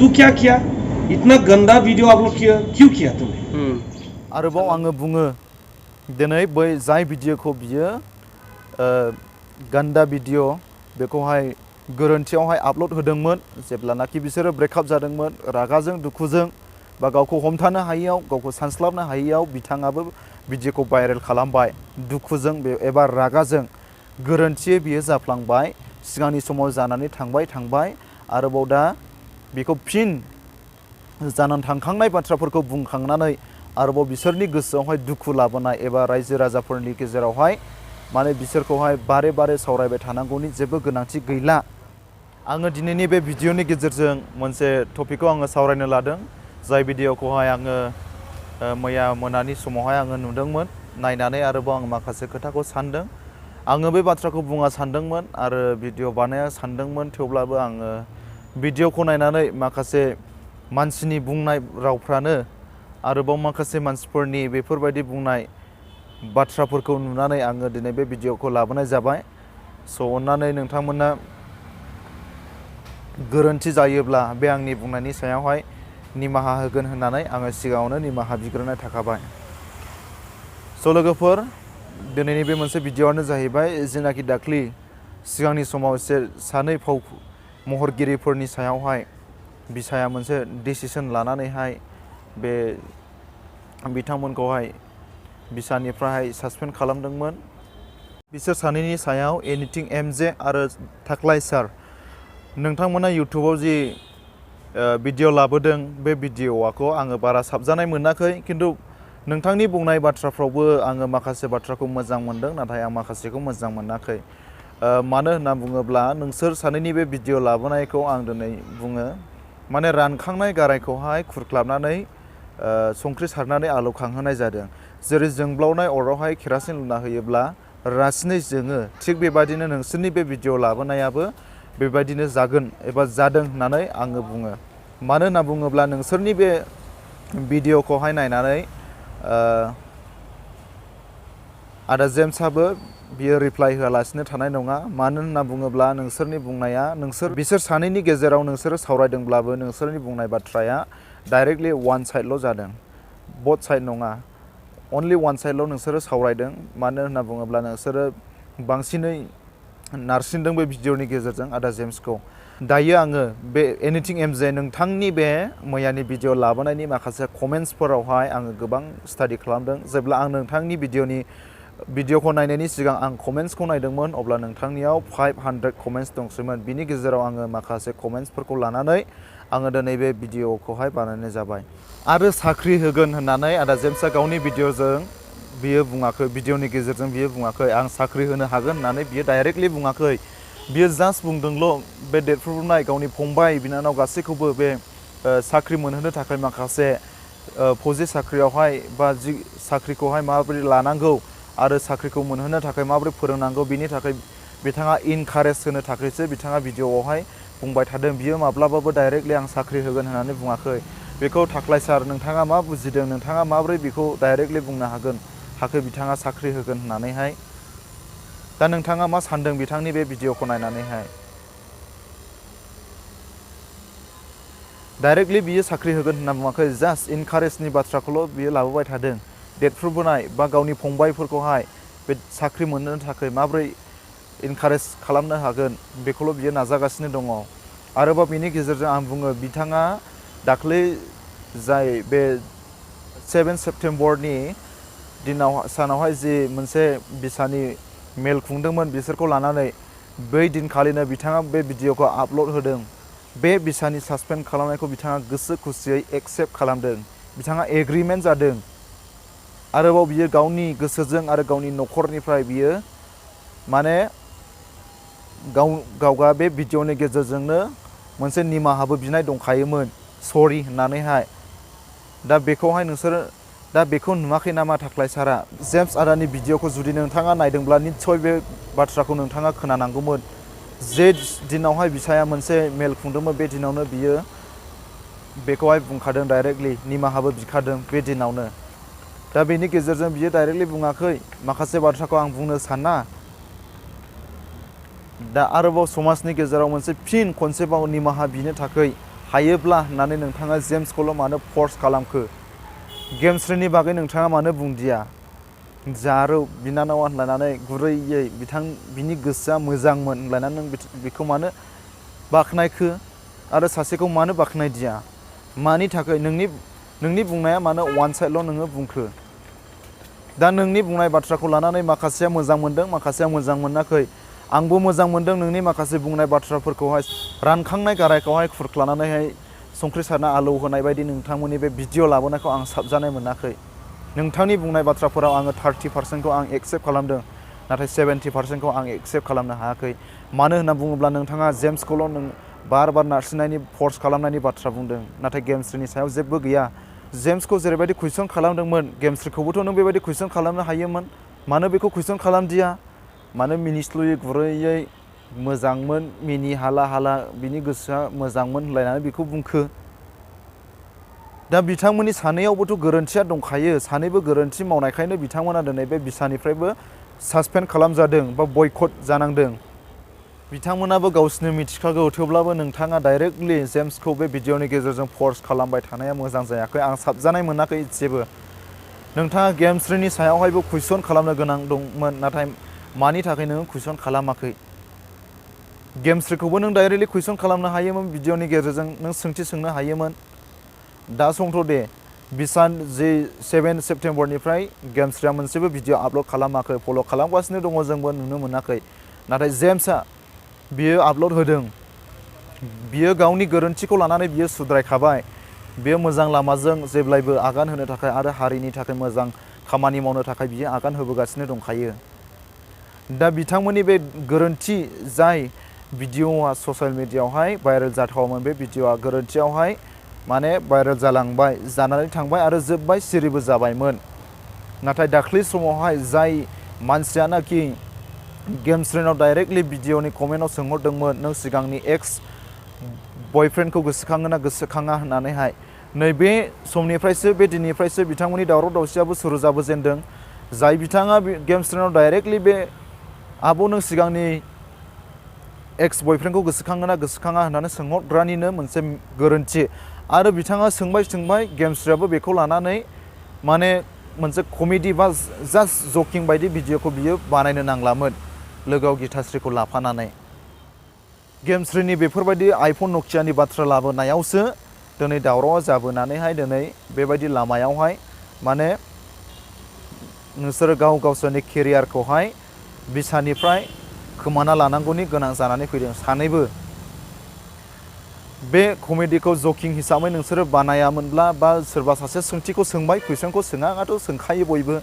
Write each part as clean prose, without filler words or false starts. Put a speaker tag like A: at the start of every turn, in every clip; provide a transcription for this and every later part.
A: तू क्या किया, इतना गंदा वीडियो अपलोड किया, क्यों किया तुमने?
B: आरोबाव आङो बुङो दिनै बै जाय भिडिअखौ बियो गान्दा भिडिअ बेखौहाय गोरोन्थियावहाय आपल'ड होदोंमोन जेब्लानाखि बिसोरो ब्रेकआप जादोंमोन रागाजों दुखुजों बा गावखौ हमथानो हायैयाव गावखौ सानस्लाबनो हायैयाव बिथाङाबो भिडिअखौ भाइरेल खालामबाय दुखुजों एबा रागाजों गोरोन्थियै बियो जाफ्लांबाय सिगांनि समाव जानानै थांबाय आरोबाव दा बेखौ फिन जानानै थांखांनाय बाथ्राफोरखौ बुंखांनानै आरोबाव बिसोरनि गोसोआवहाय दुखु लाबोनाय एबा रायजो राजाफोरनि गेजेरावहाय माने बिसोरखौहाय बारे बारे सावरायबाय थानांगौनि जेबो गोनांथि गैला। आङो दिनैनि बे भिडिअनि गेजेरजों मोनसे टपिकखौ आङो सावरायनो लादों जाय भिडिअखौहाय आङो मैया मोनानि समावहाय आङो नुदोंमोन नायनानै आरोबाव आं माखासे खोथाखौ सानदों। आङो बे बाथ्राखौ बुङा सानदोंमोन आरो भिडिअ बानाया सानदोंमोन थेवब्लाबो आङो भिडिअखौ नायनानै माखासे मानसिनि बुंनाय रावफ्रानो आरोबाव माखासे मानसिफोरनि बेफोरबायदि बुंनाय बाथ्राफोरखौ नुनानै आङो दिनै बे भिडिअखौ लाबोनाय जाबाय। स' अन्नानै नोंथांमोना गोरोन्थि जायोब्ला बे आंनि बुंनायनि सायावहाय निमाहा होगोन होननानै आङो सिगाङावनो निमाहा बिग्रोनाय थाखाबाय। स' लोगोफोर दिनैनि बे मोनसे भिडिअआनो जाहैबाय जेनाखि दाख्लि सिगांनि समाव सानै फाव महरगिरिफोरनि सायावहाय बिसाया मोनसे डिसिसन लानानैहाय बे बिथांमोनखौहाय बिसानिफ्राय सासपेन्ड खालामदोंमोन। बिसोर सानैनि सायाव एनिथिं एमजे आरो थाक्लाइ सार नोंथांमोना इउटुबाव जि भिडिअ लाबोदों बे भिडिअखौ आङो बारा साबजानाय मोनाखै खिन्थु नोंथांनि बुंनाय बाथ्राफ्रावबो आङो माखासे बाथ्राखौ मोजां मोनदों नाथाय आं माखासेखौ मोजां मोनाखै। मानो होनना बुङोब्ला नोंसोर सानैनि बे भिडिअ लाबोनायखौ आं दिनै बुङो माने रानखांनाय गारायखौहाय खुरख्लाबनानै संख्रि सारनानै आलौ खांहोनाय जादों। जेरै जोंब्लावनाय अरावहाय केरासिन लुना होयोब्ला रासिनै जोङो थिग बेबायदिनो नोंसोरनि बे भिडिअ लाबोनायाबो बेबायदिनो जागोन एबा जादों होननानै आङो बुङो। मानो होनना बुङोब्ला नोंसोरनि बे भिडिअखौहाय नायनानै आदा जेम्सआबो बियो रिप्लाइ होआलासिनो थानाय नङा। मानो होनना बुङोब्ला नोंसोरनि बुंनाया बिसोर सानैनि गेजेराव नोंसोरो सावरायदोंब्लाबो नोंसोरनि बुंनाय बाथ्राया डाइरेक्टलि वान साइडल' जादों बोथ साइड नङा अनलि वान साइडल' नोंसोरो सावरायदों। मानो होनना बुङोब्ला नोंसोरो बांसिनै नारसिनदों बे भिडिअनि गेजेरजों आदा जेम्सखौ। दायो आङो बे एनिथिं एमजे नोंथांनि बे मैयानि भिडिअ लाबोनायनि माखासे कमेन्ट्सफोरावहाय आङो गोबां स्टाडि खालामदों। जेब्ला आं नोंथांनि भिडिअखौ नायनायनि सिगां आं कमेन्ट्सखौ नायदोंमोन अब्ला नोंथांनियाव 500 कमेन्ट्स दंसैमोन। बिनि गेजेराव आङो माखासे कमेन्ट्सफोरखौ लानानै आङो दिनै बे भिडिअखौहाय बानायनाय जाबाय। आरो साख्रि होगोन होननानै आदा जेम्सआ गावनि भिडिअजों बियो बुङाखै, भिडिअनि गेजेरजों बियो बुङाखै आं साख्रि होनो हागोन होननानै बियो डाइरेक्टलि बुङाखै। बियो जास्ट बुंदोंल' बे देरफुनाय गावनि फंबाय बिनानाव गासैखौबो बे साख्रि मोनहोनो थाखाय माखासे फौजि साख्रियावहाय बा जि साख्रिखौहाय माबोरै लानांगौ आरो साख्रिखौ मोनहोनो थाखाय माबोरै फोरोंनांगौ बिनि थाखाय बिथाङा इनकारेज होनो थाखायसो बिथाङा भिडिअआवहाय बुंबाय थादों। बियो माब्लाबाबो डाइरेक्टलि आं साख्रि होगोन होननानै बुङाखै। बेखौ थाक्लाइ सार नोंथाङा मा बुजिदों, नोंथाङा माबोरै बेखौ डाइरेक्टलि बुंनो हाखो बिथाङा साख्रि होगोन होननानैहाय। दा नोंथाङा मा सानदों बिथांनि बे भिडिअखौ नायनानैहाय? डाइरेक्टलि बियो साख्रि होगोन होनना बुङाखै, जास्ट इनकारेजनि बाथ्राखौल' बियो लाबोबाय थादों। देरफ्रुबोनाय बा गावनि फंबायफोरखौहाय बे साख्रि मोननो थाखाय माबोरै इनकारेज खालामनो हागोन बेखौल' बियो नाजागासिनो दङ। आरोबाव बिनि गेजेरजों आं बुङो बिथाङा दाख्लै जाय बे 7 सेप्तेम्बरनि सानावहाय जि मोनसे बिसानि मेल खुंदोंमोन बिसोरखौ लानानै बै दिनखालिनो बिथाङा बे भिडिअखौ आपल'ड होदों। बे बिसानि सासपेन्ड खालामनायखौ बिथाङा गोसो खुसियै एक्सेप्ट खालामदों, बिथाङा एग्रिमेन्ट जादों। आरोबाव बियो गावनि गोसोजों आरो गावनि न'खरनिफ्राय बियो माने गावगा बे भिडिअनि गेजेरजोंनो मोनसे निमाहाबो बिनाय दंखायोमोन सरि होननानैहाय। दा बेखौहाय नोंसोरो दा बेखौ नुवाखै नामा थाक्लाइ सारा? जेम्स आदानि भिडिअखौ जुदि नोंथाङा नायदोंब्ला निस्सय बे बाथ्राखौ नोंथाङा खोनानांगौमोन। जे दिनावहाय बिसाया मोनसे मेल खुंदोंमोन बे दिनावनो बियो बेखौहाय बुंखादों डाइरेक्टलि, निमाहाबो बिखादों बे दिनावनो। दा बेनि गेजेरजों बियो डाइरेक्टलि बुङाखै माखासे बाथ्राखौ आं बुंनो साना। दा आरोबाव समाजनि गेजेराव मोनसे फिन खनसेबाव निमाहा बिनो थाखाय हायोब्ला होननानै नोंथाङा जेम्सखौल' मानो फर्स खालामखो गेमस्रिनि बागै नोंथाङा मानो बुंदिया जारौ बिनानावा होनलायनानै गुरैयै बिनि गोसोआ मोजांमोन होनलायनानै नों बेखौ मानो बाख्नायखो आरो सासेखौ मानो बाख्नायदिया मानि थाखाय नोंनि बुंनाया मानो वान साइडल' नोङो बुंखो दा नोंनि बुंनाय बाथ्राखौ लानानै माखासेया मोजां मोनदों माखासेया मोजां मोनाखै आंबो मोजां मोनदों नोंनि माखासे बुंनाय बाथ्राफोरखौहाय रानखांनाय गारायखौहाय खुरख्लानानैहाय संख्रि सारना आलौ होनाय बायदि नोंथांमोननि बे भिडिअ लाबोनायखौ आं साबजानाय मोनाखै नोंथांनि बुंनाय बाथ्राफोराव आङो 30%खौ आं एक्सेप्ट खालामदों नाथाय 70%खौ आं एक्सेप्ट खालामनो हायाखै मानो होनना बुङोब्ला नोंथाङा जेम्सखौल' नों बार नारसिननायनि फर्स खालामनायनि बाथ्रा बुंदों नाथाय गेमस्रिनि सायाव जेबो गैया जेम्सखौ जेरैबायदि कुइसन खालामदोंमोन गेमस्रिखौबोथ' नों बेबायदि कुइसन खालामनो हायोमोन मानो बेखौ कुइसन खालामदिया मानो मिनिस्लुयै गुरैयै मोजांमोन मिनि हाला हाला बिनि गोसोआ मोजांमोन होनलायनानै बेखौ बुंखो दा बिथांमोननि सानैयावबोथ' गोरोन्थिया दंखायो सानैबो गोरोन्थि मावनायखायनो बिथांमोना दिनै बे बिसानिफ्रायबो सासपेन्ड खालामजादों बा बयकट जानांदों बिथांमोनाबो गावसिनो मिथिखागौ थेवब्लाबो नोंथाङा डाइरेक्टलि जेम्सखौ बे भिडिअनि गेजेरजों फर्स खालामबाय थानाया मोजां जायाखै आं साबजानाय मोनाखै जेबो नोंथाङा गेमस्रिनि सायावहायबो कुइसन खालामनो गोनां दंमोन नाथाय मानि थाखाय नोङो कुइसन खालामाखै गेमस्रिखौबो नों डाइरेक्टलि कुइसन खालामनो हायोमोन भिडिअनि गेजेरजों नों सोंथि सोंनो हायोमोन दा संथ' दे बिसान जे 7 सेप्तेम्बरनिफ्राय गेमस्रिया मोनसेबो भिडिअ आपल'ड खालामाखै फल' खालामगासिनो दङ जोंबो नुनो मोनाखै नाथाय जेम्सआ बियो आपल'ड होदों बियो गावनि गोरोन्थिखौ लानानै बियो सुद्रायखाबाय बियो मोजां लामाजों जेब्लायबो आगान होनो थाखाय आरो हारिनि थाखाय मोजां खामानि मावनो थाखाय बियो आगान होबोगासिनो दंखायो दा बिथांमोननि बे गोरोन्थि जाय भिडिअआ ससियेल मिडियायावहाय भाइरेल जाथावामोन बे भिडिअआ गोरोन्थियावहाय माने भाइरेल जालांबाय जानानै थांबाय आरो जोब्बाय सिरिबो जाबायमोन नाथाय दाख्लै समावहाय जाय मानसियानाखि गेमस्रिनाव डाइरेक्टलि भिडिअनि कमेन्टआव सोंहरदोंमोन नों सिगांनि एक्स बयफ्रेन्डखौ गोसोखाङो ना गोसोखाङा होननानैहाय नैबे समनिफ्रायसो बे दिननिफ्रायसो बिथांमोननि दावराव दावसियाबो सुरु जाबोजेनदों जाय बिथाङा गेमस्रिनाव डाइरेक्टलि बे आब' नों सिगांनि एक्स बयफ्रेन्डखौ गोसोखाङो ना गोसोखाङा होननानै सोंहरग्रानिनो मोनसे गोरोन्थि आरो बिथाङा सोंबाय गेमस्रियाबो बेखौ लानानै माने मोनसे कमेडि बा जास्ट जकिं बायदि भिडिअखौ बियो बानायनो नांलामोन लोगोआव गितास्रिखौ लाफानानै गेमस्रिनि बेफोरबायदि आइफन नकियानि बाथ्रा लाबोनायावसो दिनै दावरावआ जाबोनानैहाय दिनै बेबायदि लामायावहाय माने नोंसोरो गावसोरनि केरियारखौहाय बिसानिफ्राय खोमाना लानांगौनि गोनां जानानै फैदों सानैबो बे कमेडिखौ जकिं हिसाबै नोंसोरो बानायामोनब्ला बा सोरबा सासे सोंथिखौ सोंबाय कुइसनखौ सोङाथ' सोंखायो बयबो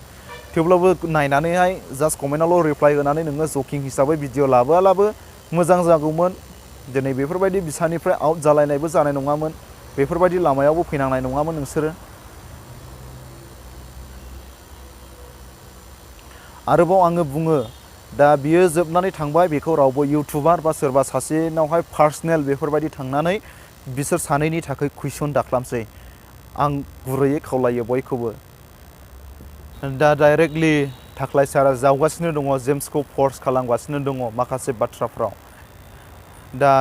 B: थेवब्लाबो नायनानैहाय जास्ट कमेन्टआवल' रिप्लाइ होनानै नोङो जकिं हिसाबै भिडिअ लाबोआलाबो मोजां जागौमोन दिनै बेफोरबायदि बिसानिफ्राय आउट जालायनायबो जानाय नङामोन बेफोरबायदि लामायावबो फैनांनाय नङामोन नोंसोरो आरोबाव आङो बुङो दा बियो जोबनानै थांबाय बेखौ रावबो इउटुबार बा सोरबा सासेनावहाय पार्सनेल बेफोरबायदि थांनानै बिसोर सानैनि थाखाय कुइसन दाख्लामसै आं गुरैयै खावलायो बयखौबो दा डाइरेक्टलि थाख्लाय सारा जावगासिनो दङ जेम्सखौ फर्स खालामगासिनो दङ माखासे बाथ्राफ्राव दा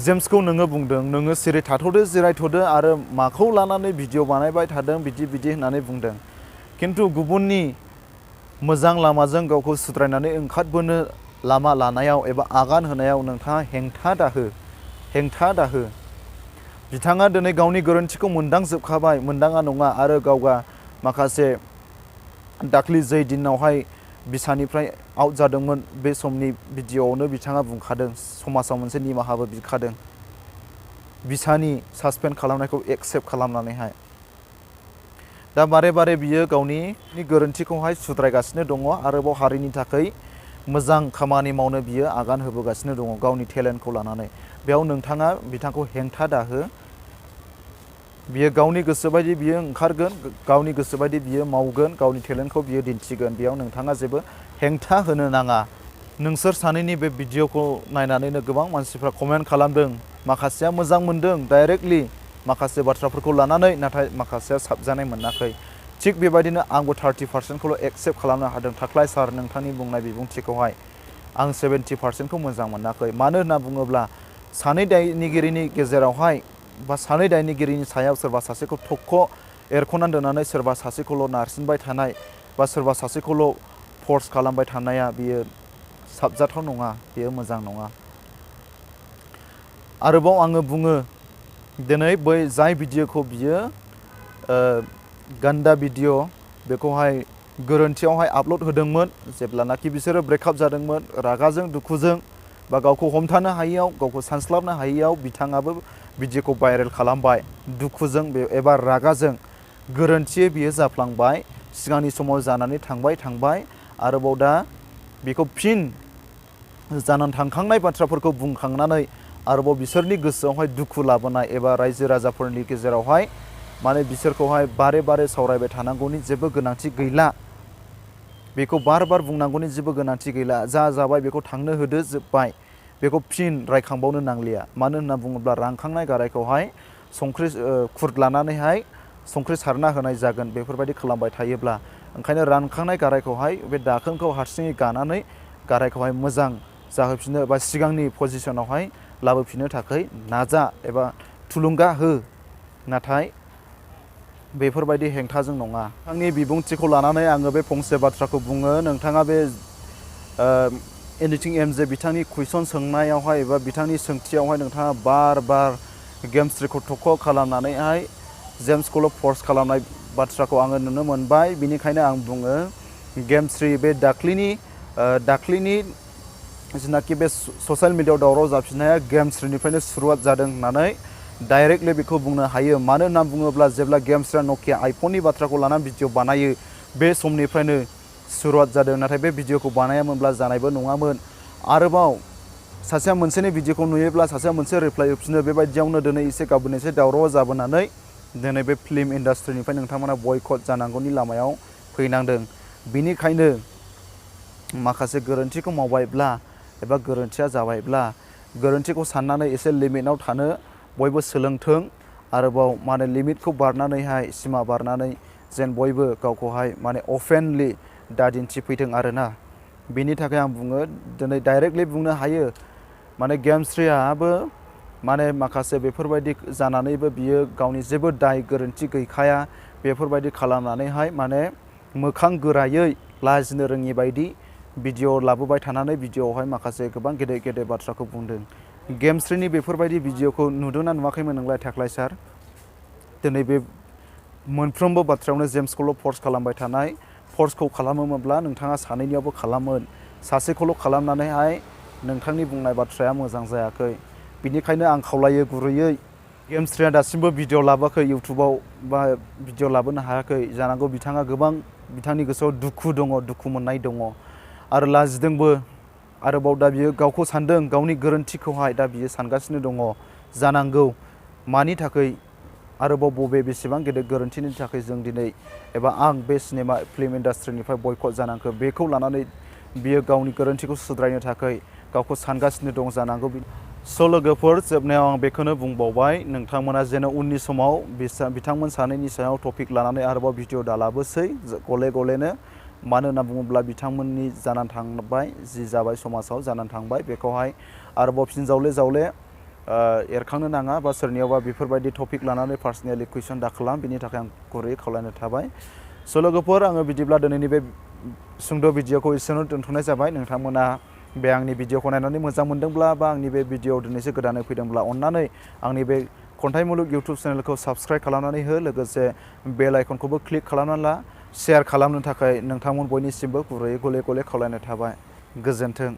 B: जेम्सखौ नोङो बुंदों नोङो सिरि थाथ'दो जिरायथ'दो आरो माखौ लानानै भिडिअ बानायबाय थादों बिदि होननानै बुंदों खिन्थु गुबुननि मोजां लामाजों गावखौ सुद्रायनानै ओंखारबोनो लामा लानायाव एबा आगान होनायाव नोंथाङा हेंथा दाहो बिथाङा दिनै गावनि गोरोन्थिखौ मोनदांजोबखाबाय मोनदाङा नङा आरो गावगा माखासे दाख्लि जै दिनावहाय बिसानिफ्राय आउट जादोंमोन बे समनि भिडिअआवनो बिथाङा बुंखादों समाजाव मोनसे निमाहाबो बिखादों बिसानि सासपेन्ड खालामनायखौ एक्सेप्ट खालामनानैहाय दा बारे बारे बियो गावनि गोरोन्थिखौहाय सुद्रायगासिनो दङ आरोबाव हारिनि थाखाय मोजां खामानि मावनो बियो आगान होबोगासिनो दङ गावनि टेलेन्टखौ लानानै बेयाव नोंथाङा बिथांखौ हेंथा दाहो बियो गावनि गोसोबायदि बियो ओंखारगोन गावनि गोसोबायदि बियो मावगोन गावनि टेलेन्टखौ बियो दिन्थिगोन बेयाव नोंथाङा जेबो हेंथा होनो नाङा नोंसोर सानैनि बे भिडिअखौ नायनानैनो गोबां मानसिफ्रा कमेन्ट खालामदों माखासेया मोजां मोनदों डाइरेक्टलि माखासे बाथ्राफोरखौ लानानै नाथाय माखासेया साबजानाय मोनाखै थिग बेबायदिनो आंबो 30%खौल' एक्सेप्ट खालामनो हादों थाख्लाय सार नोंथांनि बुंनाय बिबुंथिखौहाय आं 70%खौ मोजां मोनाखै मानो होनना बुङोब्ला सानै दायनिगिरिनि गेजेरावहाय बा सानै दायनिगिरिनि सायाव सोरबा सासेखौ थख' एरख'नानै दोननानै सोरबा सासेखौल' नारसिनबाय थानाय बा सोरबा सासेखौल' फर्स खालामबाय थानाया बियो साबजाथाव नङा, बियो मोजां नङा। आरोबाव आङो बुङो दिनै बै जाय भिडिअखौ बियो गान्दा भिडिअ बेखौहाय गोरोन्थियावहाय आपल'ड होदोंमोन जेब्लानाखि बिसोरो ब्रेकआप जादोंमोन रागाजों दुखुजों बा गावखौ हमथानो हायैयाव गावखौ सानस्लाबनो हायैयाव बिथाङाबो भिडिअखौ भाइरेल खालामबाय दुखुजों एबा रागाजों गोरोन्थियै बियो जाफ्लांबाय सिगांनि समाव जानानै थांबाय आरोबाव दा बेखौ फिन जानानै थांखांनाय बाथ्राफोरखौ बुंखांनानै आरोबाव बिसोरनि गोसोआवहाय दुखु लाबोनाय एबा रायजो राजाफोरनि गेजेरावहाय माने बिसोरखौहाय बारे बारे सावरायबाय थानांगौनि जेबो गोनांथि गैला, बेखौ बार बुंनांगौनि जेबो गोनांथि गैला, जा जाबाय बेखौ थांनो होदो जोब्बाय, बेखौ फिन रायखांबावनो नांलिया। मानो होनना बुङोब्ला रानखांनाय गारायखौहाय संख्रि खुर लानानैहाय संख्रि सारना होनाय जागोन बेफोरबायदि खालामबाय थायोब्ला। ओंखायनो रानखांनाय गारायखौहाय बे दाखोनखौ हारसिङै गानानै गारायखौहाय मोजां जाहोफिननो बा सिगांनि पजिशनावहाय लाबोफिननो थाखाय नाजा एबा थुलुंगा हो, नाथाय बेफोरबायदि हेंथाजों नङा। आंनि बिबुंथिखौ लानानै आङो बे फंसे बाथ्राखौ बुङो, नोंथाङा बे एनिथिं एम जे बिथांनि कुइसन सोंनायावहाय एबा बिथांनि सोंथियावहाय नोंथाङा बार गेमस्रिखौ थख' खालामनानैहाय जेम्सखौल' फर्स खालामनाय बाथ्राखौ आङो नुनो मोनबाय। बिनिखायनो आं बुङो गेमस्रि बे दाख्लिनि जिनाखि बे ससियेल मिडियायाव दावराव जाफिननाया गेमस्रिनिफ्रायनो सुरुवात जादों होननानै डाइरेक्टलि बेखौ बुंनो हायो। मानो होनना बुङोब्ला जेब्ला गेमस्रिया नकिया आइफननि बाथ्राखौ लानानै भिडिअ बानायो बे समनिफ्रायनो सुरुवात जादों, नाथाय बे भिडिअखौ बानायामोनब्ला जानायबो नङामोन। आरोबाव सासेया मोनसेनि भिडिअखौ नुयोब्ला सासेया मोनसे रिप्लाइ होफिनो, बेबायदियावनो दिनै एसे गाबोन एसे दावराव जाबोनानै दिनै बे फिल्म इन्डास्ट्रिनिफ्राय नोंथांमोना बयकट जानांगौनि लामायाव फैनांदों। बिनिखायनो माखासे गोरोन्थिखौ मावबायब्ला एबा गोरोन्थिया जाबायब्ला गोरोन्थिखौ साननानै एसे लिमिटआव थानो बयबो सोलोंथों। आरोबाव माने लिमिटखौ बारनानैहाय सिमा बारनानै जेन बयबो गावखौहाय माने अफेनलि दा दिन्थिफैथों आरोना। बेनि थाखाय आं बुङो दिनै डाइरेक्टलि बुंनो हायो माने गेमस्रियाबो माने माखासे बेफोरबायदि जानानैबो बियो गावनि जेबो दाय गोरोन्थि गैखाया, बेफोरबायदि खालामनानैहाय माने मोखां गोरायै लाजिनो रोङि बायदि भिडिअ लाबोबाय थानानै भिडिअआवहाय माखासे गोबां गेदेर बाथ्राखौ बुंदों। गेमस्रिनि बेफोरबायदि भिडिअखौ नुदोंना नुवाखैमोन नोंलाय थाख्लाय सार? दिनै बे मोनफ्रोमबो बाथ्रायावनो जेम्सखौल' फर्स खालामबाय थानाय, फर्सखौ खालामोमोनब्ला नोंथाङा सानैनियावबो खालामोन, सासेखौल' खालामनानैहाय नोंथांनि बुंनाय बाथ्राया मोजां जायाखै। बिनिखायनो आं खावलायो गुरैयै गेमस्रिया दासिमबो भिडिअ लाबोआखै इउटुबाव बा भिडिअ लाबोनो हायाखै जानांगौ, बिथाङा गोबां बिथांनि गोसोआव दुखु दङ, दुखु मोननाय दङ आरो लाजिदोंबो। आरोबाव दा बियो गावखौ सानदों, गावनि गोरोन्थिखौहाय दा बियो सानगासिनो दङ जानांगौ। मानि थाखाय आरोबाव बेसेबां गेदेर गोरोन्थिनि थाखाय जों दिनै एबा आं बे सिनेमा फिल्म इन्डास्ट्रिनिफ्राय बयकट जानांगौ, बेखौ लानानै बियो गावनि गोरोन्थिखौ सुद्रायनो थाखाय गावखौ सानगासिनो दं जानांगौ। स' लोगोफोर, जोबनायाव आं बेखौनो बुंबावबाय, नोंथांमोना जेन उननि समाव बिथांमोन सानैनि सायाव टपिक लानानै आरोबाव भिडिअ दालाबोसै गले-गलेनो। मानो होनना बुङोब्ला बिथांमोननि जानानै थांबाय जि जाबाय समाजाव जानानै थांबाय, बेखौहाय आरोबाव फिन जावले एरखांनो नाङा बा सोरनियावबा बेफोरबायदि टपिक लानानै पार्सनेलि कुइसन दा खालाम, बिनि थाखाय आं गुरैयै खावलायनाय थाबाय। स' लोगोफोर, आङो बिदिब्ला दिनैनि बे सुंद' भिडिअखौ एसेयावनो दोनथ'नाय जाबाय। नोंथांमोना बे आंनि भिडिअखौ नायनानै मोजां मोनदोंब्ला बा आंनि बे भिडिअआव दिनैसो गोदानै फैदोंब्ला अननानै आंनि बे खन्थाइ मुलुग इउटुब चेनेलखौ साबस्क्राइब खालामनानै हो, लोगोसे बेल आइकनखौबो क्लिक खालामनानै ला। शेयार खालामनो थाखाय नोंथांमोन बयनिसिमबो गुरैयै गले-गले खावलायनाय थाबाय। गोजोन्थों।